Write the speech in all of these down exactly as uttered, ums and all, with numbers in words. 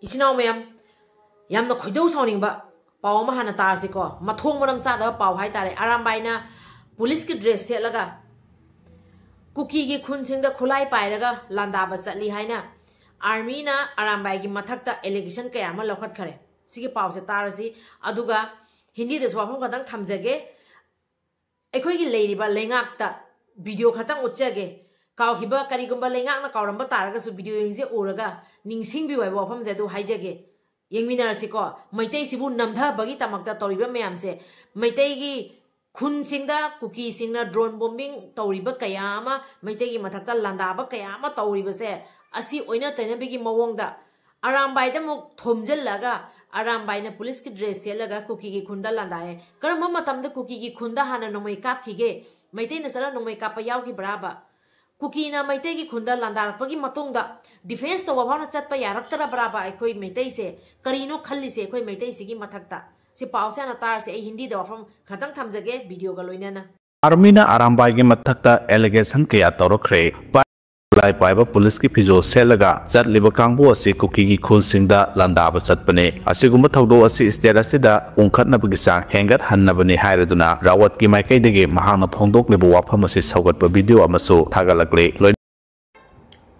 ꯏꯆꯤꯟ ꯏꯅꯥꯎ ꯃꯌꯥꯝ, ꯌꯥꯝꯅ ꯈꯣꯏꯗꯧ ꯁꯥꯎꯅꯤꯡꯕ ꯄꯥꯎ ꯑꯃ ꯍꯥꯟꯅ ꯇꯥꯔꯁꯤꯀꯣ꯫ ꯃꯊꯣꯡ ꯃꯔꯝ ꯆꯥꯗꯕ ꯄꯥꯎ ꯍꯥꯏꯇꯥꯔꯦ꯫ ꯑꯔꯥꯝꯕꯥꯏꯅ ꯄꯨꯂꯤꯁꯀꯤ ꯗ꯭ꯔꯦꯁ ꯁꯦꯠꯂꯒ ꯀꯨꯀꯤꯒꯤ ꯈꯨꯟꯁꯤꯡꯗ ꯈꯨꯠꯂꯥꯏ ꯄꯥꯏꯔꯒ ꯂꯥꯟꯗꯥꯕ ꯆꯠꯂꯤ ꯍꯥꯏꯅ ꯑꯥꯔꯃꯤꯅ ꯑꯔꯥꯝꯕꯥꯏꯒꯤ ꯃꯊꯛꯇ ꯑꯦꯂꯤꯒꯦꯁꯟ ꯀꯌꯥ ꯑꯃ ꯂꯧꯈꯠꯈꯔꯦ꯫ ꯁꯤꯒꯤ ꯄꯥꯎꯁꯦ ꯇꯥꯔꯁꯤ꯫ ꯑꯗꯨꯒ ꯍꯤꯟꯗꯤꯗꯁꯨ ꯋꯥꯐꯝ ꯈꯛꯇꯪ ꯊꯝꯖꯒꯦ꯫ ꯑꯩꯈꯣꯏꯒꯤ ꯂꯩꯔꯤꯕ ꯂꯩꯉꯥꯛꯇ ꯚꯤꯗꯤꯑꯣ ꯈꯛꯇꯪ ꯎꯠꯆꯒꯦ꯫ ꯀꯥꯎꯈꯤꯕ ꯀꯔꯤꯒꯨꯝꯕ ꯂꯩꯉꯥꯛꯅ ꯀꯥꯎꯔꯝꯕ ꯇꯥꯔꯒꯁꯨ ꯚꯤꯗꯤꯑꯣꯁꯤꯡꯁꯦ ꯎꯔꯒ ꯅꯤꯡꯁꯤꯡꯕꯤꯌꯨ ꯍꯥꯏꯕ ꯋꯥꯐꯝꯁꯦ ꯑꯗꯨ ꯍꯥꯏꯖꯒꯦ꯫ ꯌꯦꯡꯃꯤꯟꯅꯔꯁꯤꯀꯣ꯫ ꯃꯩꯇꯩꯁꯤꯕꯨ ꯅꯝꯊꯕꯒꯤꯗꯃꯛꯇ ꯇꯧꯔꯤꯕ ꯃꯌꯥꯝꯁꯦ, ꯃꯩꯇꯩꯒꯤ ꯈꯨꯟꯁꯤꯡꯗ ꯀꯨꯀꯤꯁꯤꯡꯅ ꯗ꯭ꯔꯣꯟ ꯕꯣꯝꯕꯤꯡ ꯇꯧꯔꯤꯕ ꯀꯌꯥ ꯑꯃ ꯃꯩꯇꯩꯒꯤ ꯃꯊꯛꯇ ꯂꯥꯟꯗꯥꯕ ꯀꯌꯥ ꯑꯃ ꯇꯧꯔꯤꯕꯁꯦ, ꯑꯁꯤ ꯑꯣꯏꯅ ꯇꯩꯅꯕꯒꯤ ꯃꯑꯣꯡꯗ ꯑꯔꯥꯝꯕꯥꯏꯗ ꯑꯃꯨꯛ ꯊꯣꯝꯖꯤꯜꯂꯒ ꯑꯔꯥꯝꯕꯥꯏꯅ ꯄꯨꯂꯤꯁꯀꯤ ꯗ꯭ꯔꯦꯁ ꯁꯦꯠꯂꯒ ꯀꯨꯀꯤꯒꯤ ꯈꯨꯟꯗ ꯂꯥꯟꯗꯥꯏ꯫ ꯀꯔꯝꯕ ꯃꯇꯝꯗ ꯀꯨꯀꯤꯒꯤ ꯈꯨꯟꯗ ꯍꯥꯟꯅ ꯅꯣꯡꯃꯩ ꯀꯥꯞꯈꯤꯒꯦ? ꯃꯩꯇꯩꯅ ꯆꯠꯂ ꯅꯣꯡꯃꯩ ꯀꯥꯞꯄ ꯌꯥꯎꯈꯤꯕ꯭ꯔꯥꯕ? ꯀꯨꯀꯤꯅ ꯃꯩꯇꯩꯒꯤ ꯈꯨꯟꯗ ꯂꯥꯟꯗꯥꯔꯛꯄꯒꯤ ꯃꯇꯨꯡꯗ ꯗꯤꯐꯦꯟꯁ ꯇꯧꯕ ꯐꯥꯎꯅ ꯆꯠꯄ ꯌꯥꯔꯛꯇ꯭ꯔꯕ꯭ꯔꯥꯕ ꯑꯩꯈꯣꯏ ꯃꯩꯇꯩꯁꯦ? ꯀꯔꯤꯅꯣ ꯈꯜꯂꯤꯁꯦ ꯑꯩꯈꯣꯏ ꯃꯩꯇꯩꯁꯤꯒꯤ ꯃꯊꯛꯇ? ꯁꯤ ꯄꯥꯎꯁꯦ ꯍꯥꯟꯅ ꯇꯥꯔꯁꯦ꯫ ꯑꯩ ꯍꯤꯟꯗꯤꯗ ꯋꯥꯐꯝ ꯈꯛꯇꯪ ꯊꯝꯖꯒꯦ ꯚꯤꯗꯤꯑꯣꯒ ꯂꯣꯏꯅꯅ꯫ ꯑꯥꯔꯃꯤꯅ ꯑꯔꯥꯝꯕꯥꯏꯒꯤ ꯃꯊꯛꯇ ꯑꯦꯂꯤꯒꯦꯁꯟ ꯀꯌꯥ ꯇꯧꯔꯛꯈ꯭ꯔꯦ꯫ ꯈꯨꯠꯂꯥꯏ ꯄꯥꯏꯕ ꯄꯨꯂꯤꯁꯀꯤ ꯐꯤꯖꯣꯜ ꯁꯦꯠꯂꯒ ꯆꯠꯂꯤꯕ ꯀꯥꯡꯕꯨ ꯑꯁꯤ ꯀꯨꯀꯤꯒꯤ ꯈꯨꯜꯁꯤꯡꯗ ꯂꯥꯟꯗꯥꯕ ꯆꯠꯄꯅꯤ꯫ ꯑꯁꯤꯒꯨꯝꯕ ꯊꯧꯗꯣꯛ ꯑꯁꯤ ꯁ꯭ꯇꯦꯠ ꯑꯁꯤꯗ ꯎꯪꯈꯠꯅꯕꯒꯤ ꯆꯥꯡ ꯍꯦꯟꯒꯠꯍꯟꯅꯕꯅꯤ ꯍꯥꯏꯔꯗꯨꯅ ꯔꯥꯋꯠꯀꯤ ꯃꯥꯏꯀꯩꯗꯒꯤ ꯃꯍꯥꯛꯅ ꯐꯣꯡꯗꯣꯛꯂꯤꯕ ꯋꯥꯐꯝ ꯑꯁꯤ ꯁꯧꯒꯠꯄ ꯚꯤꯗꯤꯑꯣ ꯑꯃꯁꯨ ꯊꯥꯒꯠꯂꯛꯂꯤ꯫ ꯂꯣꯏ-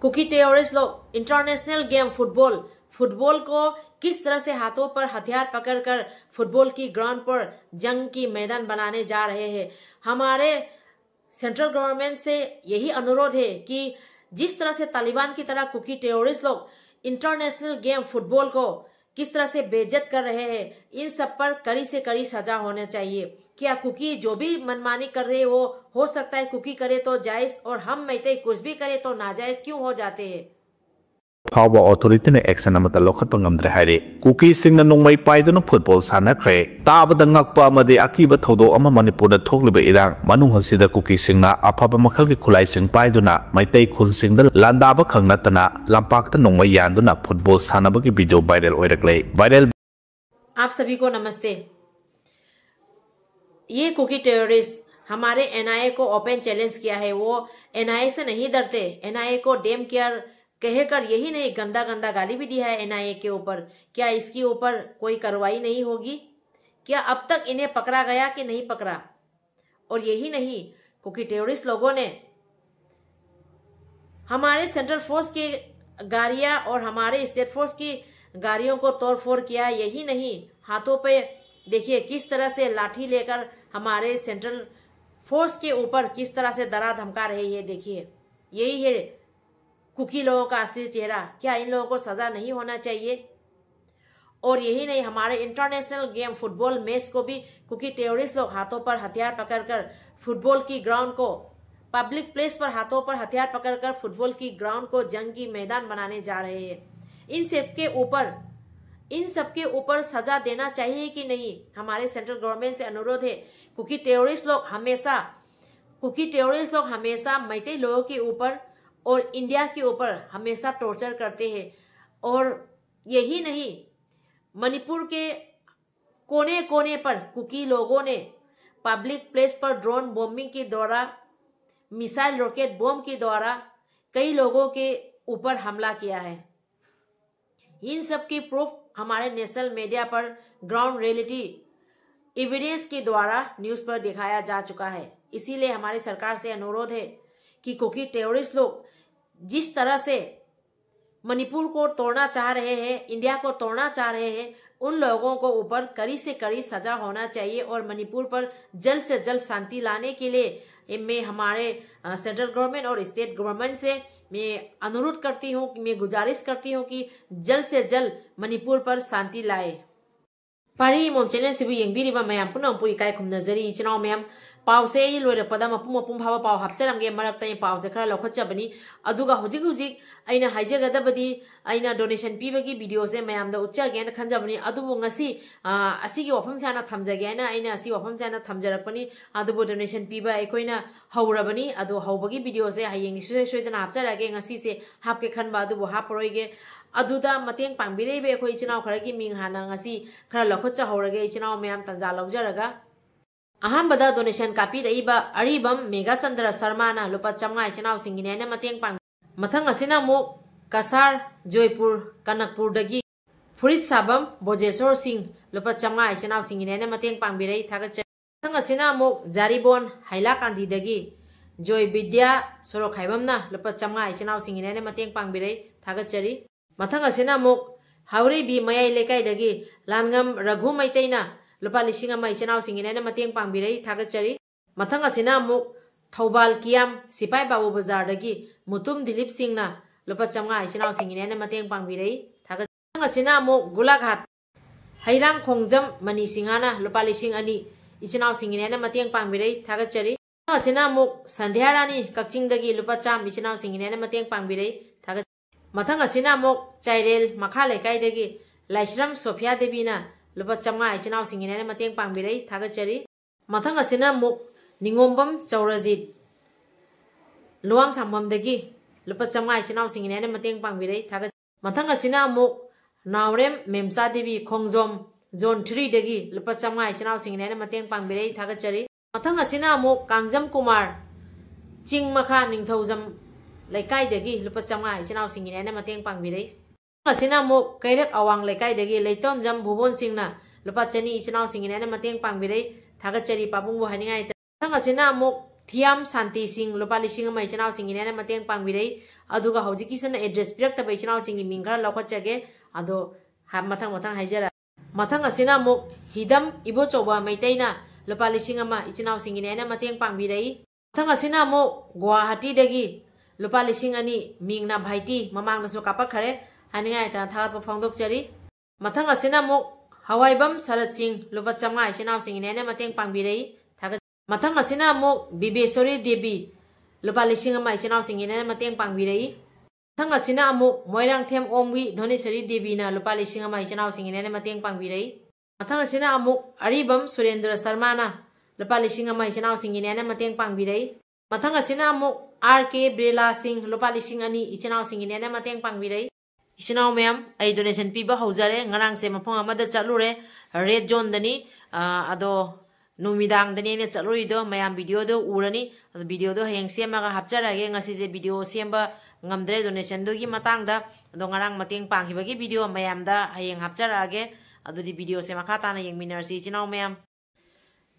कुकी टेररिस्ट लोग इंटरनेशनल गेम फुटबॉल, फुटबॉल को किस तरह से हाथों पर हथियार पकड़कर फुटबॉल की ग्राउंड पर जंग की मैदान बनाने जा रहे हैं। हमारे सेंट्रल गवर्नमेंट से यही अनुरोध है कि जिस तरह से तालिबान की तरह कुकी टेररिस्ट लोग इंटरनेशनल गेम फुटबॉल को किस तरह से बेइज्जत कर रहे हैं, इन सब पर कड़ी से कड़ी सजा होना चाहिए। क्या कुकी जो भी मनमानी कर रहे हो, हो सकता है कुकी करे तो जायज और हम मैतई कुछ भी करे तो नाजायज क्यों हो जाते हैं? ꯐꯥꯎꯕ ꯑꯣꯊꯣꯔꯤꯇꯤꯅ ꯑꯦꯛꯁꯟ ꯑꯃꯠꯇ ꯂꯧꯈꯠꯄ ꯉꯝꯗ꯭ꯔꯦ ꯍꯥꯏꯔꯤ꯫ ꯀꯨꯀꯤꯁꯤꯡꯅ ꯅꯣꯡꯃꯩ ꯄꯥꯏꯗꯨꯅ ꯐꯨꯠꯕꯣꯜ ꯁꯥꯟꯅꯈ꯭ꯔꯦ꯫ ꯇꯥꯕꯗ ꯉꯛꯄ ꯑꯃꯗꯤ ꯑꯀꯤꯕ ꯊꯧꯗꯣꯛ ꯑꯃ ꯃꯅꯤꯄꯨꯔꯗ ꯊꯣꯛꯂꯤꯕ ꯏꯔꯥꯡ ꯃꯅꯨꯡ ꯑꯁꯤꯗ ꯀꯨꯀꯤꯁꯤꯡꯅ ꯑꯐꯕ ꯃꯈꯜꯒꯤ ꯈꯨꯠꯂꯥꯏꯁꯤꯡ ꯄꯥꯏꯗꯨꯅ ꯃꯩꯇꯩ ꯈꯨꯜꯁꯤꯡꯗ ꯂꯥꯟꯗꯥꯕ ꯈꯛ ꯅꯠꯇꯅ ꯂꯝꯄꯥꯛꯇ ꯅꯣꯡꯃꯩ ꯌꯥꯟꯗꯨꯅ ꯐꯨꯠꯕꯣꯜ ꯁꯥꯟꯅꯕꯒꯤ ꯚꯤꯗꯤꯑꯣ ꯚꯥꯏꯔꯦꯜ ꯑꯣꯏꯔꯛꯂꯦ꯫ ꯚꯥꯏꯔꯦꯜ आप सभी को नमस्ते। ये कुकी टेररिस्ट हमारे एनआईए को ओपन चैलेंज किया है। वो एनआईए से नहीं डरते, एनआईए को डैम केयर कहकर यही नहीं, गंदा गंदा गाली भी दिया है एनआईए के ऊपर। क्या इसके ऊपर कोई कार्रवाई नहीं होगी? क्या अब तक इन्हें पकड़ा गया कि नहीं पकड़ा? और यही नहीं, कुकी टेररिस्ट लोगों ने हमारे सेंट्रल फोर्स की गाड़ियां और हमारे स्टेट फोर्स की गाड़ियों को तोड़फोड़ किया। यही नहीं, हाथों पे देखिए किस तरह से लाठी लेकर हमारे सेंट्रल फोर्स के ऊपर किस तरह से डरा धमका रहे हैं। देखिए, यही है कुकी लोगों का असली चेहरा। क्या इन लोगों को सजा नहीं होना चाहिए? और यही नहीं, हमारे इंटरनेशनल गेम फुटबॉल मैच को भी कुकी टेररिस्ट लोग हाथों पर हथियार पकड़कर फुटबॉल की ग्राउंड को, पब्लिक प्लेस पर हाथों पर हथियार पकड़कर फुटबॉल की ग्राउंड को जंग की मैदान बनाने जा रहे हैं। इन सब के ऊपर, इन सब के ऊपर सजा देना चाहिए कि नहीं? हमारे सेंट्रल गवर्नमेंट से अनुरोध है। कुकी टेररिस्ट लोग हमेशा कुकी टेररिस्ट लोग हमेशा मैतेई लोगों के ऊपर और इंडिया के ऊपर हमेशा टॉर्चर करते हैं। और यही नहीं, मणिपुर के कोने कोने पर कुकी लोगों ने पब्लिक प्लेस पर ड्रोन बॉम्बिंग के द्वारा, मिसाइल रॉकेट बॉम्ब के द्वारा कई लोगों के ऊपर हमला किया है। इन सब की प्रूफ हमारे नेशनल मीडिया पर ग्राउंड रियलिटी एविडेंस के द्वारा न्यूज़ पर दिखाया जा चुका है। इसीलिए हमारी सरकार से अनुरोध है कि कुकी टेररिस्ट लोग जिस तरह से मणिपुर को तोड़ना चाह रहे हैं, इंडिया को तोड़ना चाह रहे हैं, उन लोगों को ऊपर कड़ी से कड़ी सजा होना चाहिए और मणिपुर पर जल्द से जल्द शांति लाने के लिए मैं हमारे, अ, सेंट्रल गवर्नमेंट और स्टेट गवर्नमेंट से मैं अनुरोध करती हूँ, मैं गुजारिश करती हूँ कि जल्द से जल्द मणिपुर पर शांति लाए। ꯄꯥꯔꯤ ꯏꯃꯣꯝ ꯆꯦꯅꯦꯜꯁꯤꯕꯨ ꯌꯦꯡꯕꯤꯔꯤꯕ ꯃꯌꯥꯝ ꯄꯨꯝꯅꯃꯛꯄꯨ ꯏꯀꯥꯏ ꯈꯨꯝꯅꯖꯔꯤ꯫ ꯏꯆꯤꯟ ꯏꯅꯥꯎ ꯃꯌꯥꯝ, ꯄꯥꯎꯁꯦ ꯑꯩ ꯂꯣꯏꯔꯛꯄꯗ ꯃꯄꯨꯡ ꯃꯄꯨꯡ ꯐꯥꯕ ꯄꯥꯎ ꯍꯥꯞꯆꯔꯝꯒꯦ꯫ ꯃꯔꯛꯇ ꯑꯩ ꯄꯥꯎꯁꯦ ꯈꯔ ꯂꯧꯈꯠꯆꯕꯅꯤ꯫ ꯑꯗꯨꯒ ꯍꯧꯖꯤꯛ ꯍꯧꯖꯤꯛ ꯑꯩꯅ ꯍꯥꯏꯖꯒꯗꯕꯗꯤ, ꯑꯩꯅ ꯗꯣꯅꯦꯁꯟ ꯄꯤꯕꯒꯤ ꯚꯤꯗꯤꯑꯣꯁꯦ ꯃꯌꯥꯝꯗ ꯎꯠꯆꯒꯦꯅ ꯈꯟꯖꯕꯅꯤ꯫ ꯑꯗꯨꯕꯨ ꯉꯁꯤ, ꯑ, ꯑꯁꯤꯒꯤ ꯋꯥꯐꯝꯁꯦ ꯍꯥꯟꯅ ꯊꯝꯖꯒꯦ ꯍꯥꯏꯅ ꯑꯩꯅ ꯑꯁꯤ ꯋꯥꯐꯝꯁꯦ ꯍꯥꯟꯅ ꯊꯝꯖꯔꯛꯄꯅꯤ꯫ ꯑꯗꯨꯕꯨ ꯗꯣꯅꯦꯁꯟ ꯄꯤꯕ ꯑꯩꯈꯣꯏꯅ ꯍꯧꯔꯕꯅꯤ꯫ ꯑꯗꯣ ꯍꯧꯕꯒꯤ ꯚꯤꯗꯤꯑꯣꯁꯦ ꯍꯌꯦꯡ ꯁꯨꯡꯁꯣꯏ ꯁꯣꯏꯗꯅ ꯍꯥꯞꯆꯔꯛꯑꯒꯦ꯫ ꯉꯁꯤꯁꯦ ꯍꯥꯞꯀꯦ ꯈꯟꯕ ꯑꯗꯨꯕꯨ ꯍꯥꯞꯄꯔꯣꯏꯒꯦ꯫ ꯑꯗꯨꯗ ꯃꯇꯦꯡ ꯄꯥꯡꯕꯤꯔꯛꯏꯕ ꯑꯩꯈꯣꯏ ꯏꯆꯤꯟ ꯏꯅꯥꯎ ꯈꯔꯒꯤ ꯃꯤꯡ ꯍꯥꯟꯅ ꯉꯁꯤ ꯈꯔ ꯂꯧꯈꯠꯆꯍꯧꯔꯒꯦ, ꯏꯆꯤꯟ ꯏꯅꯥꯎ ꯃꯌꯥꯝ ꯇꯟꯖꯥ ꯂꯧꯖꯔꯒ꯫ ꯑꯍꯥꯟꯕꯗ ꯗꯣꯅꯦꯁꯟ ꯀꯥꯞꯄꯤꯔꯛꯏꯕ ꯑꯔꯤꯕꯝ ꯃꯦꯘꯥꯆꯟꯗ꯭ꯔ ꯁꯔꯃꯥꯅ ꯂꯨꯄꯥ ꯆꯥꯝꯃꯉꯥ ꯏꯆꯤꯟ ꯏꯅꯥꯎꯁꯤꯡꯒꯤꯅꯦ ꯍꯥꯏꯅ ꯃꯇꯦꯡ ꯄꯥꯡ-, ꯃꯊꯪ ꯑꯁꯤꯅ ꯑꯃꯨꯛ ꯀꯁꯥꯔ, ꯖꯣꯏꯄꯨꯔ, ꯀꯅꯛꯄꯨꯔꯗꯒꯤ ꯐꯨꯔꯤꯠ ꯁꯥꯕꯝ ꯕꯣꯖꯦꯁꯣꯔ ꯁꯤꯡ, ꯂꯨꯄꯥ ꯆꯥꯝꯃꯉꯥ ꯏꯆꯤꯟ ꯏꯅꯥꯎꯁꯤꯡꯒꯤꯅꯦꯅ ꯃꯇꯦꯡ ꯄꯥꯡꯕꯤꯔꯛꯏ, ꯊꯥꯒꯠꯆꯔꯤ꯫ ꯃꯊꯪ ꯑꯁꯤꯅ ꯑꯃꯨꯛ ꯖꯥꯔꯤꯕꯣꯟ ꯍꯩꯂꯥꯀꯥꯟꯗꯤꯗꯒꯤ ꯖꯣꯏ ꯕꯤꯗ꯭ꯌꯥ ꯁꯣꯔꯣꯛꯈꯥꯏꯕꯝꯅ ꯂꯨꯄꯥ ꯆꯥꯝꯃꯉꯥ ꯏꯆꯤꯟ ꯏꯅꯥꯎꯁꯤꯡꯒꯤꯅꯦꯅ ꯃꯇꯦꯡ ꯄꯥꯡꯕꯤꯔꯛꯏ, ꯊꯥꯒꯠꯆꯔꯤ꯫ ꯃꯊꯪ ꯑꯁꯤꯅ ꯑꯃꯨꯛ ꯍꯥꯎꯔꯩꯕꯤ ꯃꯌꯥꯏ ꯂꯩꯀꯥꯏꯗꯒꯤ ꯂꯥꯟꯉꯝ ꯔꯘꯨ ꯃꯩꯇꯩꯅ ꯂꯨꯄꯥ ꯂꯤꯁꯤꯡ ꯑꯃ ꯏꯆꯤꯟ ꯏꯅꯥꯎꯁꯤꯡꯒꯤꯅꯦꯅ ꯃꯇꯦꯡ ꯄꯥꯡꯕꯤꯔꯛꯏ, ꯊꯥꯒꯠꯆꯔꯤ꯫ ꯃꯊꯪ ꯑꯁꯤꯅ ꯑꯃꯨꯛ ꯊꯧꯕꯥꯜ ꯀꯤꯌꯥꯝ ꯁꯤꯄꯥꯏ ꯕꯥꯕꯨ ꯕꯖꯥꯔꯗꯒꯤ ꯃꯨꯇꯨꯝ ꯗꯤꯂꯤꯞ ꯁꯤꯡꯅ ꯂꯨꯄꯥ ꯆꯥꯝꯃꯉꯥ ꯏꯆꯤꯟ ꯏꯅꯥꯎꯁꯤꯡꯒꯤꯅꯦꯅ ꯃꯇꯦꯡ ꯄꯥꯡꯕꯤꯔꯛꯏ, ꯊꯥꯒꯠ-, ꯃꯊꯪ ꯑꯁꯤꯅ ꯑꯃꯨꯛ ꯒꯣꯂꯥꯘꯥꯠ ꯍꯩꯔꯥꯡꯈꯣꯡꯖꯝ ꯃꯅꯤ ꯁꯤꯡꯍꯅ ꯂꯨꯄꯥ ꯂꯤꯁꯤꯡ ꯑꯅꯤ ꯏꯆꯤꯟ ꯏꯅꯥꯎꯁꯤꯡꯒꯤꯅꯦꯅ ꯃꯇꯦꯡ ꯄꯥꯡꯕꯤꯔꯛꯏ, ꯊꯥꯒꯠꯆꯔꯤ꯫ ꯃꯊꯪ ꯑꯁꯤꯅ ꯑꯃꯨꯛ ꯁꯟꯙ꯭ꯌꯥ ꯔꯥꯅꯤ ꯀꯛꯆꯤꯡꯗꯒꯤ ꯂꯨꯄꯥ ꯆꯥꯝꯃ ꯏꯆꯤꯟ ꯏꯅꯥꯎꯁꯤꯡꯒꯤꯅꯦꯅ ꯃꯇꯦꯡ ꯄꯥꯡꯕꯤꯔꯛꯏ, ꯊꯥꯒꯠ-, ꯃꯊꯪ ꯑꯁꯤꯅ ꯑꯃꯨꯛ ꯆꯥꯏꯔꯦꯜ ꯃꯈꯥ ꯂꯩꯀꯥꯏꯗꯒꯤ ꯂꯥꯏꯁ꯭ꯔꯝ ꯁꯣꯐꯤꯌꯥ ꯗꯦꯕꯤꯅ ꯂꯨꯄꯥ ꯆꯥꯝꯃꯉꯥ ꯏꯆꯤꯟ ꯏꯅꯥꯎꯁꯤꯡꯒꯤꯅꯦꯅ ꯃꯇꯦꯡ ꯄꯥꯡꯕꯤꯔꯛꯏ, ꯊꯥꯒꯠꯆꯔꯤ꯫ ꯃꯊꯪ ꯑꯁꯤꯅ ꯑꯃꯨꯛ ꯅꯤꯉꯣꯝꯕꯝ ꯆꯧꯔꯖꯤꯠ ꯂꯨꯋꯥꯡꯁꯥꯡꯕꯝꯗꯒꯤ ꯂꯨꯄꯥ ꯆꯥꯝꯃꯉꯥ ꯏꯆꯤꯟ ꯏꯅꯥꯎꯁꯤꯡꯒꯤꯅꯦꯅ ꯃꯇꯦꯡ ꯄꯥꯡꯕꯤꯔꯛꯏ, ꯊꯥꯒꯠ-, ꯃꯊꯪ ꯑꯁꯤꯅ ꯑꯃꯨꯛ ꯅꯥꯎꯔꯦꯝ ꯃꯦꯝꯆꯥ ꯗꯦꯕꯤ ꯈꯣꯡꯖꯣꯝ ꯖꯣꯟ ꯊ꯭ꯔꯤꯗꯒꯤ ꯂꯨꯄꯥ ꯆꯥꯝꯃꯉꯥ ꯏꯆꯤꯟ ꯏꯅꯥꯎꯁꯤꯡꯒꯤꯅꯦꯅ ꯃꯇꯦꯡ ꯄꯥꯡꯕꯤꯔꯛꯏ, ꯊꯥꯒꯠꯆꯔꯤ꯫ ꯃꯊꯪ ꯑꯁꯤꯅ ꯑꯃꯨꯛ ꯀꯥꯡꯖꯝ ꯀꯨꯃꯥꯔ ꯆꯤꯡ ꯃꯈꯥ ꯅꯤꯡꯊꯧꯖꯝ ꯂꯩꯀꯥꯏꯗꯒꯤ ꯂꯨꯄꯥ ꯆꯥꯝꯃꯉꯥ ꯏꯆꯤꯟ ꯏꯅꯥꯎꯁꯤꯡꯒꯤꯅꯦꯅ ꯃꯇꯦꯡ ꯄꯥꯡꯕꯤꯔꯛꯏ꯫ ꯃꯊꯪ ꯑꯁꯤꯅ ꯑꯃꯨꯛ ꯀꯩꯔꯛ ꯑꯋꯥꯡ ꯂꯩꯀꯥꯏꯗꯒꯤ ꯂꯩꯇꯣꯟꯖꯝ ꯚꯨꯕꯣꯟ ꯁꯤꯡꯅ ꯂꯨꯄꯥ ꯆꯅꯤ ꯏꯆꯤꯟ ꯏꯅꯥꯎꯁꯤꯡꯒꯤꯅꯦꯅ ꯃꯇꯦꯡ ꯄꯥꯡꯕꯤꯔꯛꯏ, ꯊꯥꯒꯠꯆꯔꯤ ꯄꯥꯕꯨꯡꯕꯨ ꯍꯥꯏꯅꯤꯡꯉꯥꯏ ꯂꯩꯇꯦ꯫ ꯃꯊꯪ ꯑꯁꯤꯅ ꯑꯃꯨꯛ ꯊꯤꯌꯥꯝ ꯁꯥꯟꯇꯤ ꯁꯤꯡ ꯂꯨꯄꯥ ꯂꯤꯁꯤꯡ ꯑꯃ ꯏꯆꯤꯟ ꯏꯅꯥꯎꯁꯤꯡꯒꯤꯅꯦꯅ ꯃꯇꯦꯡ ꯄꯥꯡꯕꯤꯔꯛꯏ꯫ ꯑꯗꯨꯒ ꯍꯧꯖꯤꯛꯀꯤꯁꯤꯅ address ꯄꯤꯔꯛꯇꯕ ꯏꯆꯤꯟ ꯏꯅꯥꯎꯁꯤꯡꯒꯤ ꯃꯤꯡ ꯈꯔ ꯂꯧꯈꯠꯆꯒꯦ, ꯑꯗꯣ ꯍ-, ꯃꯊꯪ ꯃꯊꯪ ꯍꯥꯏꯖꯔꯛꯑꯒꯦ꯫ ꯃꯊꯪ ꯑꯁꯤꯅ ꯑꯃꯨꯛ ꯍꯤꯗꯝ ꯏꯕꯣꯆꯧꯕ ꯃꯩꯇꯩꯅ ꯂꯨꯄꯥ ꯂꯤꯁꯤꯡ ꯑꯃ ꯏꯆꯤꯟ ꯏꯅꯥꯎꯁꯤꯡꯒꯤꯅꯦꯅ ꯃꯇꯦꯡ ꯄꯥꯡꯕꯤꯔꯛꯏ꯫ ꯃꯊꯪ ꯑꯁꯤꯅ ꯑꯃꯨꯛ ꯒꯨꯋꯥꯍꯥꯇꯤꯗꯒꯤ ꯂꯨꯄꯥ ꯂꯤꯁꯤꯡ ꯑꯅꯤ, ꯃꯤꯡꯅ ꯚꯥꯏꯇꯤ, ꯃꯃꯥꯡꯗꯁꯨ ꯀꯥꯞꯄꯛꯈꯔꯦ, ꯍꯥꯏꯅꯤꯡꯉꯥꯏ ꯂꯩꯇꯅ ꯊꯥꯒꯠꯄ ꯐꯣꯡꯗꯣꯛꯆꯔꯤ꯫ ꯃꯊꯪ ꯑꯁꯤꯅ ꯑꯃꯨꯛ ꯍꯋꯥꯏꯕꯝ ꯁꯔꯠ ꯁꯤꯡ ꯂꯨꯄꯥ ꯆꯥꯝꯃꯉꯥ ꯏꯆꯤꯟ ꯏꯅꯥꯎꯁꯤꯡꯒꯤꯅꯦꯅ ꯃꯇꯦꯡ ꯄꯥꯡꯕꯤꯔꯛꯏ, ꯊꯥꯒꯠ-, ꯃꯊꯪ ꯑꯁꯤꯅ ꯑꯃꯨꯛ ꯕꯤꯕꯦꯁꯣꯔꯤ ꯗꯦꯕꯤ ꯂꯨꯄꯥ ꯂꯤꯁꯤꯡ ꯑꯃ ꯏꯆꯤꯟ ꯏꯅꯥꯎꯁꯤꯡꯒꯤꯅꯦꯅ ꯃꯇꯦꯡ ꯄꯥꯡꯕꯤꯔꯛꯏ꯫ ꯃꯊꯪ ꯑꯁꯤꯅ ꯑꯃꯨꯛ ꯃꯣꯏꯔꯥꯡꯊꯦꯝ ꯑꯣꯝꯒꯤ ꯙꯣꯅꯦꯁꯣꯔꯤ ꯗꯦꯕꯤꯅ ꯂꯨꯄꯥ ꯂꯤꯁꯤꯡ ꯑꯃ ꯏꯆꯤꯟ ꯏꯅꯥꯎꯁꯤꯡꯒꯤꯅꯦꯅ ꯃꯇꯦꯡ ꯄꯥꯡꯕꯤꯔꯛꯏ꯫ ꯃꯊꯪ ꯑꯁꯤꯅ ꯑꯃꯨꯛ ꯑꯔꯤꯕꯝ ꯁꯨꯔꯦꯟꯗ꯭ꯔ ꯁꯔꯃꯅ ꯂꯨꯄꯥ ꯂꯤꯁꯤꯡ ꯑꯃ ꯏꯆꯤꯟ ꯏꯅꯥꯎꯁꯤꯡꯒꯤꯅꯦꯅ ꯃꯇꯦꯡ ꯄꯥꯡꯕꯤꯔꯛꯏ꯫ ꯃꯊꯪ ꯑꯁꯤꯅ ꯑꯃꯨꯛ ꯑꯥꯔ ꯀꯦ ꯕ꯭ꯔꯦꯂꯥ ꯁꯤꯡ ꯂꯨꯄꯥ ꯂꯤꯁꯤꯡ ꯑꯅꯤ ꯏꯆꯤꯟ ꯏꯅꯥꯎꯁꯤꯡꯒꯤꯅꯦꯅ ꯃꯇꯦꯡ ꯄꯥꯡꯕꯤꯔꯛꯏ꯫ ꯏꯆꯤꯟ ꯏꯅꯥꯎ ꯃꯌꯥꯝ, ꯑꯩ donation ꯄꯤꯕ ꯍꯧꯖꯔꯦ꯫ ꯉꯔꯥꯡꯁꯦ ꯃꯐꯝ ꯑꯃꯗ ꯆꯠꯂꯨꯔꯦ, red zoneꯗꯅꯤ, ꯑ, ꯑꯗꯣ ꯅꯨꯃꯤꯗꯥꯡꯗꯅꯤ ꯑꯩꯅ ꯆꯠꯂꯨꯔꯤꯗꯣ, ꯃꯌꯥꯝ videoꯗꯣ ꯎꯔꯅꯤ꯫ ꯑꯗꯣ videoꯗꯣ ꯍꯌꯦꯡ ꯁꯦꯝꯃꯒ ꯍꯥꯞꯆꯔꯛꯑꯒꯦ꯫ ꯉꯁꯤꯁꯦ video ꯁꯦꯝꯕ ꯉꯝꯗ꯭ꯔꯦ donationꯗꯨꯒꯤ ꯃꯇꯥꯡꯗ꯫ ꯑꯗꯣ ꯉꯔꯥꯡ ꯃꯇꯦꯡ ꯄꯥꯡꯈꯤꯕꯒꯤ video ꯃꯌꯥꯝꯗ ꯍꯌꯦꯡ ꯍꯥꯞꯆꯔꯛꯑꯒꯦ꯫ ꯑꯗꯨꯗꯤ videoꯁꯦ ꯃꯈꯥ ꯇꯥꯅ ꯌꯦꯡꯃꯤꯟꯅꯔꯁꯤ ꯏꯆꯤꯟ ꯏꯅꯥꯎ ꯃꯌꯥꯝ꯫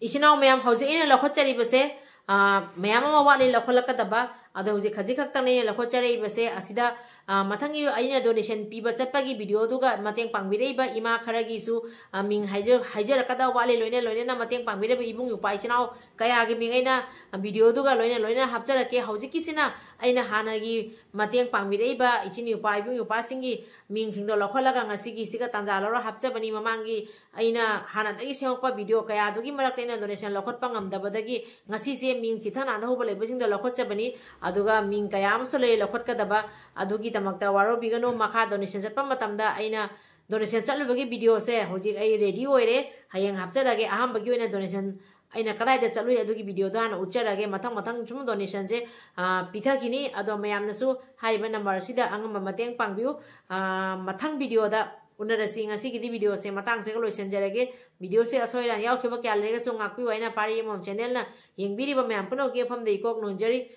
ꯏꯆꯤꯟ ꯏꯅꯥꯎ ꯃꯌꯥꯝ, ꯍꯧꯖꯤꯛ ꯑꯩꯅ ꯂꯧꯈꯠꯆꯔꯤꯕꯁꯦ, ꯑ, ꯃꯌꯥꯝ ꯑꯃ ꯋꯥꯠꯂꯤ ꯂꯧꯈꯠꯂꯛꯀꯗꯕ꯫ ꯑꯗꯣ ꯍꯧꯖꯤꯛ ꯈꯖꯤꯛ ꯈꯛꯇꯅꯦ ꯑꯩꯅ ꯂꯧꯈꯠꯆꯔꯛꯏꯕꯁꯦ꯫ ꯑꯁꯤꯗ, ꯑ, ꯃꯊꯪꯒꯤ ꯑꯩꯅ donation ꯄꯤꯕ ꯆꯠꯄꯒꯤ videoꯗꯨꯒ ꯃꯇꯦꯡ ꯄꯥꯡꯕꯤꯔꯛꯏꯕ ꯏꯃꯥ ꯈꯔꯒꯤꯁꯨ, ꯑ, ꯃꯤꯡ ꯍꯥꯏꯖ-, ꯍꯥꯏꯖꯔꯛꯀꯗꯕ ꯋꯥꯠꯂꯤ꯫ ꯂꯣꯏꯅ ꯂꯣꯏꯅꯅ ꯃꯇꯦꯡ ꯄꯥꯡꯕꯤꯔꯛꯏꯕ ꯏꯕꯨꯡ ꯏꯄ꯭ꯋꯥ ꯏꯆꯤꯟ ꯏꯅꯥꯎ ꯀꯌꯥꯒꯤ ꯃꯤꯡ ꯑꯩꯅ videoꯗꯨꯒ ꯂꯣꯏꯅ ꯂꯣꯏꯅ ꯍꯥꯞꯆꯔꯛꯀꯦ꯫ ꯍꯧꯖꯤꯛꯀꯤꯁꯤꯅ ꯑꯩꯅ ꯍꯥꯟꯅꯒꯤ ꯃꯇꯦꯡ ꯄꯥꯡꯕꯤꯔꯛꯏꯕ ꯏꯆꯤꯟ ꯏꯄ꯭ꯋꯥ ꯏꯕꯨꯡ ꯏꯄ꯭ꯋꯥꯁꯤꯡꯒꯤ ꯃꯤꯡꯁꯤꯡꯗꯣ ꯂꯧꯈꯠꯂꯒ ꯉꯁꯤꯒꯤꯁꯤꯒ ꯇꯥꯟꯖꯥ ꯂꯧꯔ ꯍꯥꯞꯆꯕꯅꯤ꯫ ꯃꯃꯥꯡꯒꯤ ꯑꯩꯅ ꯍꯥꯟꯅꯗꯒꯤ ꯁꯦꯝꯃꯛꯄ video ꯀꯌꯥꯗꯨꯒꯤ ꯃꯔꯛꯇ ꯑꯩꯅ donation ꯂꯧꯈꯠꯄ ꯉꯝꯗꯕꯗꯒꯤ ꯉꯁꯤꯁꯦ ꯃꯤꯡ ꯆꯤꯊ ꯅꯥꯟꯊ ꯍꯧꯕ ꯂꯩꯕꯁꯤꯡꯗꯣ ꯂꯧꯈꯠꯆꯕꯅꯤ꯫ ꯑꯗꯨꯒ ꯃꯤꯡ ꯀꯌꯥ ꯑꯃꯁꯨ ꯂꯩ ꯂꯧꯈꯠꯀꯗꯕ꯫ ꯑꯗꯨꯒꯤꯗꯃꯛꯇ ꯋꯥꯔꯧꯕꯤꯒꯅꯨ꯫ ꯃꯈꯥ donation ꯆꯠꯄ ꯃꯇꯝꯗ ꯑꯩꯅ donation ꯆꯠꯂꯨꯕꯒꯤ videoꯁꯦ ꯍꯧꯖꯤꯛ ꯑꯩ ready ꯑꯣꯏꯔꯦ꯫ ꯍꯌꯦꯡ ꯍꯥꯞꯆꯔꯒꯦ꯫ ꯑꯍꯥꯟꯕꯒꯤ ꯑꯣꯏꯅ donation ꯑꯩꯅ ꯀꯗꯥꯏꯗ ꯆꯠꯂꯨꯏ ꯑꯗꯨꯒꯤ videoꯗꯣ ꯍꯥꯟꯅ ꯎꯠꯆꯔꯒꯦ꯫ ꯃꯊꯪ ꯃꯊꯪ ꯁꯨꯝ donationꯁꯦ, ꯑ, ꯄꯤꯊꯈꯤꯅꯤ꯫ ꯑꯗꯣ ꯃꯌꯥꯝꯅꯁꯨ ꯍꯥꯏꯔꯤꯕ number ꯑꯁꯤꯗ ꯑꯉꯝꯕ ꯃꯇꯦꯡ ꯄꯥꯡꯕꯤꯌꯨ꯫ ꯑ, ꯃꯊꯪ videoꯗ ꯎꯅꯔꯁꯤ꯫ ꯉꯁꯤꯒꯤꯗꯤ videoꯁꯦ ꯃꯇꯥꯡꯁꯤꯒ ꯂꯣꯏꯁꯤꯟꯖꯔꯒꯦ꯫ Videoꯁꯦ ꯑꯁꯣꯏ ꯑꯔꯥꯟ ꯌꯥꯎꯈꯤꯕ ꯀꯌꯥ ꯂꯩꯔꯒꯁꯨ ꯉꯥꯛꯄꯤꯌꯨ ꯍꯥꯏꯅ ꯄꯥꯔꯤ ꯑꯃꯃꯝ channelꯅ ꯌꯦꯡꯕꯤꯔꯤꯕ ꯃꯌꯥꯝ ꯄꯨꯝꯅꯃꯛꯀꯤ ꯃꯐꯝꯗ ꯏꯀꯣꯛ ꯅꯣꯟꯖꯔꯤ꯫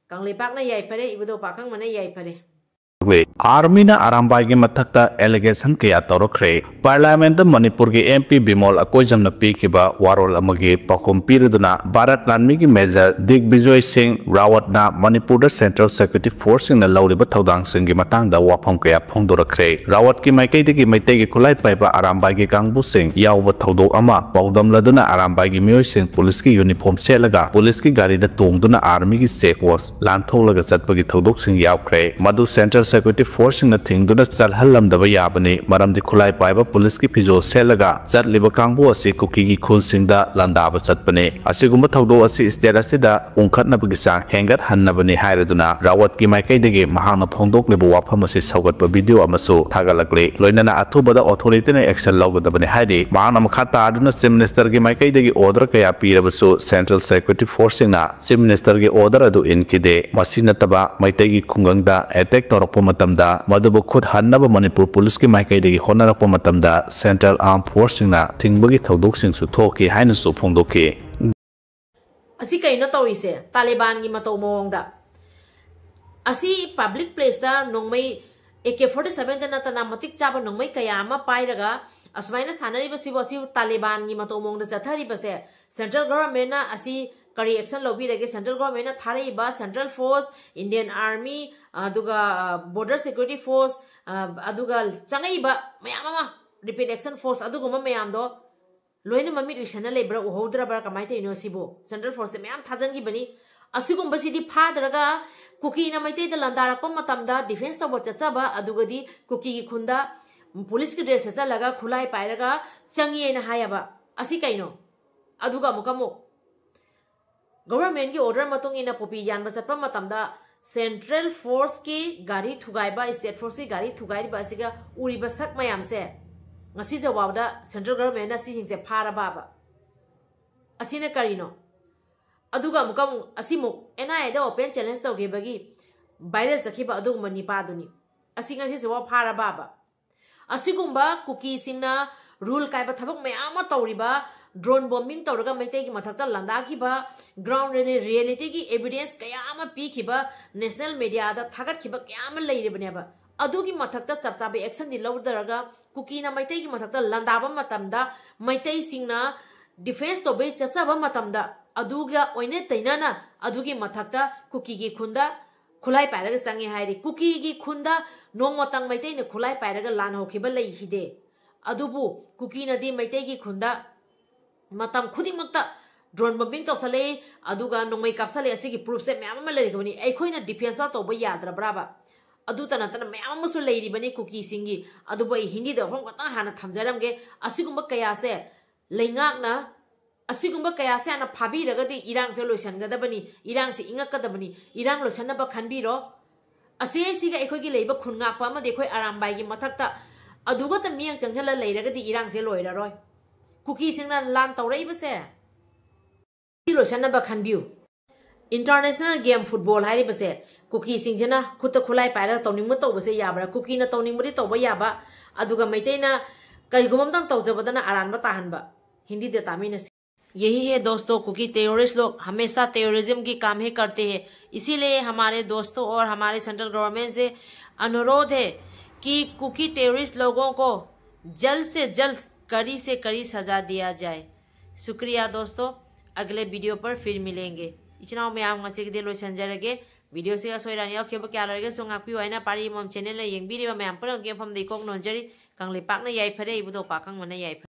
ꯀꯪꯂꯩꯄꯥꯛꯅ ꯌꯥꯏꯐꯔꯦ, ꯏꯕꯨꯙꯧ ꯄꯥꯈꯪꯕꯅ ꯌꯥꯏꯐꯔꯦ꯫ ꯑꯥꯔꯃꯤꯅ ꯑꯔꯥꯝꯕꯥꯏꯒꯤ ꯃꯊꯛꯇ allegation ꯀꯌꯥ ꯇꯧꯔꯛꯈ꯭ꯔꯦ꯫ Parliamentꯇ ꯃꯅꯤꯄꯨꯔꯒꯤ MP ꯕꯤꯃꯣꯜ ꯑꯀꯣꯏꯖꯝꯅ ꯄꯤꯈꯤꯕ ꯋꯥꯔꯣꯜ ꯑꯃꯒꯤ ꯄꯥꯎꯈꯨꯝ ꯄꯤꯔꯗꯨꯅ ꯚꯥꯔꯠ ꯂꯥꯟꯃꯤꯒꯤ Major ꯗꯤꯒꯕꯤꯖꯣꯏ ꯁꯤꯡ ꯔꯥꯋꯠꯅ ꯃꯅꯤꯄꯨꯔꯗ Central Security Forceꯁꯤꯡꯅ ꯂꯧꯔꯤꯕ ꯊꯧꯗꯥꯡꯁꯤꯡꯒꯤ ꯃꯇꯥꯡꯗ ꯋꯥꯐꯝ ꯀꯌꯥ ꯐꯣꯡꯗꯣꯔꯛꯈ꯭ꯔꯦ꯫ ꯔꯥꯋꯠꯀꯤ ꯃꯥꯏꯀꯩꯗꯒꯤ ꯃꯩꯇꯩꯒꯤ ꯈꯨꯠꯂꯥꯏ ꯄꯥꯏꯕ ꯑꯔꯥꯝꯕꯥꯏꯒꯤ ꯀꯥꯡꯕꯨꯁꯤꯡ ꯌꯥꯎꯕ ꯊꯧꯗꯣꯛ ꯑꯃ ꯄꯥꯎꯗꯝꯂꯗꯨꯅ ꯑꯔꯥꯝꯕꯥꯏꯒꯤ ꯃꯤꯑꯣꯏꯁꯤꯡ ꯄꯨꯂꯤꯁꯀꯤ uniform ꯁꯦꯠꯂꯒ ꯄꯨꯂꯤꯁꯀꯤ ꯒꯥꯔꯤꯗ ꯇꯣꯡꯗꯨꯅ ꯑꯥꯔꯃꯤꯒꯤ check post ꯂꯥꯟꯊꯣꯛꯂꯒ ꯆꯠꯄꯒꯤ ꯊꯧꯗꯣꯛꯁꯤꯡ ꯌꯥꯎꯈ꯭ꯔꯦ꯫ ꯃꯗꯨ Central Security Forceꯁꯤꯡꯅ ꯊꯤꯡꯗꯨꯅ ꯆꯠꯍꯜꯂꯝꯗꯕ ꯌꯥꯕꯅꯤ, ꯃꯔꯝꯗꯤ ꯈꯨꯠꯂꯥꯏ ꯄꯥꯏꯕ ꯄꯨꯂꯤꯁꯀꯤ ꯐꯤꯖꯣꯜ ꯁꯦꯠꯂꯒ ꯆꯠꯂꯤꯕ ꯀꯥꯡꯕꯨ ꯑꯁꯤ ꯀꯨꯀꯤꯒꯤ ꯈꯨꯜꯁꯤꯡꯗ ꯂꯥꯟꯗꯥꯕ ꯆꯠꯄꯅꯤ꯫ ꯑꯁꯤꯒꯨꯝꯕ ꯊꯧꯗꯣꯛ ꯑꯁꯤ state ꯑꯁꯤꯗ ꯎꯪꯈꯠꯅꯕꯒꯤ ꯆꯥꯡ ꯍꯦꯟꯒꯠꯍꯟꯅꯕꯅꯤ ꯍꯥꯏꯔꯗꯨꯅ ꯔꯥꯋꯠꯀꯤ ꯃꯥꯏꯀꯩꯗꯒꯤ ꯃꯍꯥꯛꯅ ꯐꯣꯡꯗꯣꯛꯂꯤꯕ ꯋꯥꯐꯝ ꯑꯁꯤ ꯁꯧꯒꯠꯄ video ꯑꯃꯁꯨ ꯊꯥꯒꯠꯂꯛꯂꯤ꯫ ꯂꯣꯏꯅꯅ ꯑꯊꯨꯕꯗ authorityꯅ action ꯂꯧꯒꯗꯕꯅꯤ ꯍꯥꯏꯔꯤ꯫ ꯃꯍꯥꯛꯅ ꯃꯈꯥ ꯇꯥꯗꯨꯅ Chief Ministerꯒꯤ ꯃꯥꯏꯀꯩꯗꯒꯤ order ꯀꯌꯥ ꯄꯤꯔꯕꯁꯨ Central Security Forceꯁꯤꯡꯅ Chief Ministerꯒꯤ order ꯑꯗꯨ ꯏꯟꯈꯤꯗꯦ꯫ ꯃꯁꯤ ꯅꯠꯇꯕ ꯃꯩꯇꯩꯒꯤ ꯈꯨꯡꯒꯪꯗ attack ꯇꯧꯔꯛꯄ ꯃꯇꯝꯗ ꯃꯗꯨꯕꯨ ꯈꯨꯠ ꯍꯟꯅꯕ ꯃꯅꯤꯄꯨꯔ ꯄꯨꯂꯤꯁꯀꯤ ꯃꯥꯏꯀꯩꯗꯒꯤ ꯍꯣꯠꯅꯔꯛꯄ ꯃꯇꯝꯗ Central Armed Forceꯁꯤꯡꯅ ꯊꯤꯡꯕꯒꯤ ꯊꯧꯗꯣꯛꯁꯤꯡꯁꯨ ꯊꯣꯛꯈꯤ ꯍꯥꯏꯅꯁꯨ ꯐꯣꯡꯗꯣꯛꯈꯤ꯫ ꯑꯁꯤ ꯀꯩꯅꯣ ꯇꯧꯔꯤꯁꯦ? ꯇꯥꯂꯤꯕꯥꯟꯒꯤ ꯃꯇꯧ ꯃꯑꯣꯡꯗ꯫ ꯑꯁꯤ ꯄꯕ꯭ꯂꯤꯛ ꯄ꯭ꯂꯦꯁꯇ ꯅꯣꯡꯃꯩ ꯑꯦ ꯀꯦ ꯐꯣꯔꯇꯤ ꯁꯚꯦꯟꯗ ꯅꯠꯇꯅ ꯃꯇꯤꯛ ꯆꯥꯕ ꯅꯣꯡꯃꯩ ꯀꯌꯥ ꯑꯃ ꯄꯥꯏꯔꯒ ꯑꯁꯨꯃꯥꯏꯅ ꯁꯥꯟꯅꯔꯤꯕꯁꯤꯕꯨ, ꯑꯁꯤ ꯇꯥꯂꯤꯕꯥꯟꯒꯤ ꯃꯇꯧ ꯃꯑꯣꯡꯗ ꯆꯠꯊꯔꯤꯕꯁꯦ ꯁꯦꯟꯇ꯭ꯔꯦꯜ ꯒꯣꯚꯔꯟꯃꯦꯟꯠꯅ ꯑꯁꯤ ꯀꯔꯤ ꯑꯦꯛꯁꯟ ꯂꯧꯕꯤꯔꯒꯦ? ꯁꯦꯟꯇ꯭ꯔꯦꯜ ꯒꯣꯚꯔꯟꯃꯦꯟꯠꯅ ꯊꯥꯔꯛꯏꯕ ꯁꯦꯟꯇ꯭ꯔꯦꯜ ꯐꯣꯔꯁ, ꯏꯟꯗꯤꯌꯟ ꯑꯥꯔꯃꯤ, ꯑꯗꯨꯒ ꯕꯣꯔꯗꯔ ꯁꯦꯀ꯭ꯌꯨꯔꯤꯇꯤ ꯐꯣꯔꯁ, ꯑꯗꯨꯒ ꯆꯪꯉꯛꯏꯕ ꯃꯌꯥꯝ ꯑꯃ, ꯔꯦꯄꯤꯗ ꯑꯦꯛꯁꯟ ꯐꯣꯔꯁ, ꯑꯗꯨꯒꯨꯝꯕ ꯃꯌꯥꯝꯗꯣ ꯂꯣꯏꯅ ꯃꯃꯤꯠ ꯎꯏꯁꯟꯅ ꯂꯩꯕ꯭ꯔꯥ, ꯎꯍꯧꯗ꯭ꯔꯕ꯭ꯔꯥ, ꯀꯃꯥꯏꯅ ꯇꯧꯔꯤꯅꯣ ꯁꯤꯕꯨ? ꯁꯦꯟꯇ꯭ꯔꯦꯜ ꯐꯣꯔꯁꯇ ꯃꯌꯥꯝ ꯊꯥꯖꯤꯟꯈꯤꯕꯅꯤ꯫ ꯑꯁꯤꯒꯨꯝꯕꯁꯤꯗꯤ ꯐꯥꯗ꯭ꯔꯒ ꯀꯨꯀꯤꯅ ꯃꯩꯇꯩꯗ ꯂꯥꯟꯗꯥꯔꯛꯄ ꯃꯇꯝꯗ ꯗꯤꯐꯦꯟꯁ ꯇꯧꯕ ꯆꯠꯆꯕ, ꯑꯗꯨꯒꯗꯤ ꯀꯨꯀꯤꯒꯤ ꯈꯨꯟꯗ ꯄꯨꯂꯤꯁꯀꯤ ꯗ꯭ꯔꯦꯁ ꯁꯦꯠꯆꯜꯂꯒ ꯈꯨꯠꯂꯥꯏ ꯄꯥꯏꯔꯒ ꯆꯪꯉꯤ ꯍꯥꯏꯅ ꯍꯥꯏꯌꯦꯕ꯫ ꯑꯁꯤ ꯀꯩꯅꯣ? ꯑꯗꯨꯒ ꯑꯃꯨꯛꯀ ꯑꯃꯨꯛ ꯒꯣꯚꯔꯟꯃꯦꯟꯠꯀꯤ ꯑꯣꯔꯗꯔ ꯃꯇꯨꯡ ꯏꯟꯅ ꯄꯣꯄꯤ ꯌꯥꯟꯕ ꯆꯠꯄ ꯃꯇꯝꯗ ꯁꯦꯟꯇ꯭ꯔꯦꯜ ꯐꯣꯔꯁꯀꯤ ꯒꯥꯔꯤ ꯊꯨꯒꯥꯏꯕ, ꯁ꯭ꯇꯦꯠ ꯐꯣꯔꯁꯀꯤ ꯒꯥꯔꯤ ꯊꯨꯒꯥꯏꯔꯤꯕ ꯑꯁꯤꯒ ꯎꯔꯤꯕ ꯁꯛ ꯃꯌꯥꯝꯁꯦ ꯉꯁꯤ ꯐꯥꯎꯕꯗ ꯁꯦꯟꯇ꯭ꯔꯦꯜ ꯒꯣꯚꯔꯟꯃꯦꯟꯠꯅ ꯁꯤꯁꯤꯡꯁꯦ ꯐꯥꯔꯕꯕ? ꯑꯁꯤꯅ ꯀꯔꯤꯅꯣ? ꯑꯗꯨꯒ ꯑꯃꯨꯛꯀ ꯑꯃꯨꯛ ꯑꯁꯤꯃꯨꯛ ꯑꯦꯟ ꯑꯥꯏ ꯑꯦꯗ ꯑꯣꯄꯦꯟ ꯆꯦꯂꯦꯟꯖ ꯇꯧꯈꯤꯕꯒꯤ ꯚꯥꯏꯔꯦꯜ ꯆꯠꯈꯤꯕ ꯑꯗꯨꯒꯨꯝꯕ ꯅꯤꯄꯥꯗꯨꯅꯤ꯫ ꯑꯁꯤ ꯉꯁꯤ ꯐꯥꯎꯕ ꯐꯥꯔꯕꯕ? ꯑꯁꯤꯒꯨꯝꯕ ꯀꯨꯀꯤꯁꯤꯡꯅ ꯔꯨꯜ ꯀꯥꯏꯕ ꯊꯕꯛ ꯃꯌꯥꯝ ꯑꯃ ꯇꯧꯔꯤꯕ, ꯗ꯭ꯔꯣꯟ ꯕꯣꯝꯕꯤꯡ ꯇꯧꯔꯒ ꯃꯩꯇꯩꯒꯤ ꯃꯊꯛꯇ ꯂꯥꯟꯗꯥꯈꯤꯕ, ꯒ꯭ꯔꯥꯎꯟ ꯔꯤꯌꯦꯂꯤꯇꯤꯒꯤ ꯑꯦꯚꯤꯗꯦꯟꯁ ꯀꯌꯥ ꯑꯃ ꯄꯤꯈꯤꯕ, ꯅꯦꯁꯅꯦꯜ ꯃꯦꯗꯤꯌꯥꯗ ꯊꯥꯒꯠꯈꯤꯕ ꯀꯌꯥ ꯑꯃ ꯂꯩꯔꯤꯕꯅꯦꯕ꯫ ꯑꯗꯨꯒꯤ ꯃꯊꯛꯇ ꯆꯞ ꯆꯥꯕ ꯑꯦꯛꯁꯟꯗꯤ ꯂꯧꯗꯔꯒ ꯀꯨꯀꯤꯅ ꯃꯩꯇꯩꯒꯤ ꯃꯊꯛꯇ ꯂꯥꯟꯗꯥꯕ ꯃꯇꯝꯗ, ꯃꯩꯇꯩꯁꯤꯡꯅ ꯗꯤꯐꯦꯟꯁ ꯇꯧꯕꯩ ꯆꯠꯆꯕ ꯃꯇꯝꯗ, ꯑꯗꯨꯒ ꯑꯣꯏꯅ ꯇꯩꯅꯅ ꯑꯗꯨꯒꯤ ꯃꯊꯛꯇ ꯀꯨꯀꯤꯒꯤ ꯈꯨꯟꯗ ꯈꯨꯠꯂꯥꯏ ꯄꯥꯏꯔꯒ ꯆꯪꯉꯦ ꯍꯥꯏꯔꯤ꯫ ꯀꯨꯀꯤꯒꯤ ꯈꯨꯟꯗ ꯅꯣꯡꯃꯇꯪ ꯃꯩꯇꯩꯅ ꯈꯨꯠꯂꯥꯏ ꯄꯥꯏꯔꯒ ꯂꯥꯟ ꯍꯧꯈꯤꯕ ꯂꯩꯈꯤꯗꯦ꯫ ꯑꯗꯨꯕꯨ ꯀꯨꯀꯤꯅꯗꯤ ꯃꯩꯇꯩꯒꯤ ꯈꯨꯟꯗ ꯃꯇꯝ ꯈꯨꯗꯤꯡꯃꯛꯇ ꯗ꯭ꯔꯣꯟ ꯕꯣꯝꯕꯤꯡ ꯇꯧꯁꯜꯂꯛꯏ, ꯑꯗꯨꯒ ꯅꯣꯡꯃꯩ ꯀꯥꯞꯁꯜꯂꯛꯏ꯫ ꯑꯁꯤꯒꯤ ꯄ꯭ꯔꯨꯐꯁꯦ ꯃꯌꯥꯝ ꯑꯃ ꯂꯩꯔꯤꯕꯅꯤ꯫ ꯑꯩꯈꯣꯏꯅ ꯗꯤꯐꯦꯟꯁ ꯋꯥꯔ ꯇꯧꯕ ꯌꯥꯗ꯭ꯔꯕ꯭ꯔꯥꯕ? ꯑꯗꯨꯇ ꯅꯠꯇꯅ ꯃꯌꯥꯝ ꯑꯃꯁꯨ ꯂꯩꯔꯤꯕꯅꯤ ꯀꯨꯀꯤꯁꯤꯡꯒꯤ꯫ ꯑꯗꯨꯕꯨ ꯑꯩ ꯍꯤꯟꯗꯤꯗ ꯋꯥꯐꯝ ꯈꯛꯇꯪ ꯍꯥꯟꯅ ꯊꯝꯖꯔꯝꯒꯦ꯫ ꯑꯁꯤꯒꯨꯝꯕ ꯀꯌꯥꯁꯦ ꯂꯩꯉꯥꯛꯅ, ꯑꯁꯤꯒꯨꯝꯕ ꯀꯌꯥꯁꯦ ꯍꯥꯟꯅ ꯐꯥꯕꯤꯔꯒꯗꯤ ꯏꯔꯥꯡꯁꯦ ꯂꯣꯏꯁꯤꯟꯒꯗꯕꯅꯤ, ꯏꯔꯥꯡꯁꯦ ꯏꯪꯉꯛꯀꯗꯕꯅꯤ꯫ ꯏꯔꯥꯡ ꯂꯣꯏꯁꯤꯟꯅꯕ ꯈꯟꯕꯤꯔꯣ꯫ ꯑꯁꯤꯁꯤꯒ ꯑꯩꯈꯣꯏꯒꯤ ꯂꯩꯕ ꯈꯨꯟ ꯉꯥꯛꯄ ꯑꯃꯗꯤ ꯑꯩꯈꯣꯏ ꯑꯔꯥꯝꯕꯥꯏꯒꯤ ꯃꯊꯛꯇ ꯑꯗꯨꯒꯇ ꯃꯤꯠꯌꯦꯡ ꯆꯪꯁꯤꯜꯂ ꯂꯩꯔꯒꯗꯤ ꯏꯔꯥꯡꯁꯦ ꯂꯣꯏꯔꯔꯣꯏ꯫ ꯀꯨꯀꯤꯁꯤꯡꯅ ꯂꯥꯟ ꯇꯧꯔꯛꯏꯕꯁꯦ ꯁꯤ ꯂꯣꯏꯁꯤꯟꯅꯕ ꯈꯟꯕꯤꯌꯨ꯫ ꯏꯟꯇꯔꯅꯦꯁꯅꯦꯜ ꯒꯦꯝ ꯐꯨꯠꯕꯣꯜ ꯍꯥꯏꯔꯤꯕꯁꯦ ꯀꯨꯀꯤꯁꯤꯡꯁꯤꯅ ꯈꯨꯠꯇ ꯈꯨꯠꯂꯥꯏ ꯄꯥꯏꯔꯒ ꯇꯧꯅꯤꯡꯕ ꯇꯧꯕꯁꯦ ꯌꯥꯕ꯭ꯔꯥ? ꯀꯨꯀꯤꯅ ꯇꯧꯅꯤꯡꯕꯗꯤ ꯇꯧꯕ ꯌꯥꯕ, ꯑꯗꯨꯒ ꯃꯩꯇꯩꯅ ꯀꯔꯤꯒꯨꯝꯕ ꯑꯝꯇꯪ ꯇꯧꯖꯕꯗꯅ ꯑꯔꯥꯟꯕ ꯇꯥꯍꯟꯕ꯫ ꯍꯤꯟꯗꯤꯗ ꯇꯥꯃꯤꯟꯅꯁꯤ꯫ यही है दोस्तों, कुकी टेररिस्ट लोग हमेशा टेररिज्म की काम ही करते हैं। इसीलिए हमारे दोस्तों और हमारे सेंट्रल गवर्नमेंट से अनुरोध है कि कुकी टेररिस्ट लोगों को जल्द से जल्द कड़ी से कड़ी सजा दिया जाए। शुक्रिया दोस्तों, अगले वीडियो पर फिर मिलेंगे। इचना में आप मसीह के दिल वैसे जरेंगे। वीडियो से सोई रानी और क्या लगे सो आप क्यों आईना पारी मम चैनल ने यंग वीडियो में हम पर गेम हम देखो नोजरी कंगले पाक ने याई फरे इबुदो पाकंग मने याई फरे।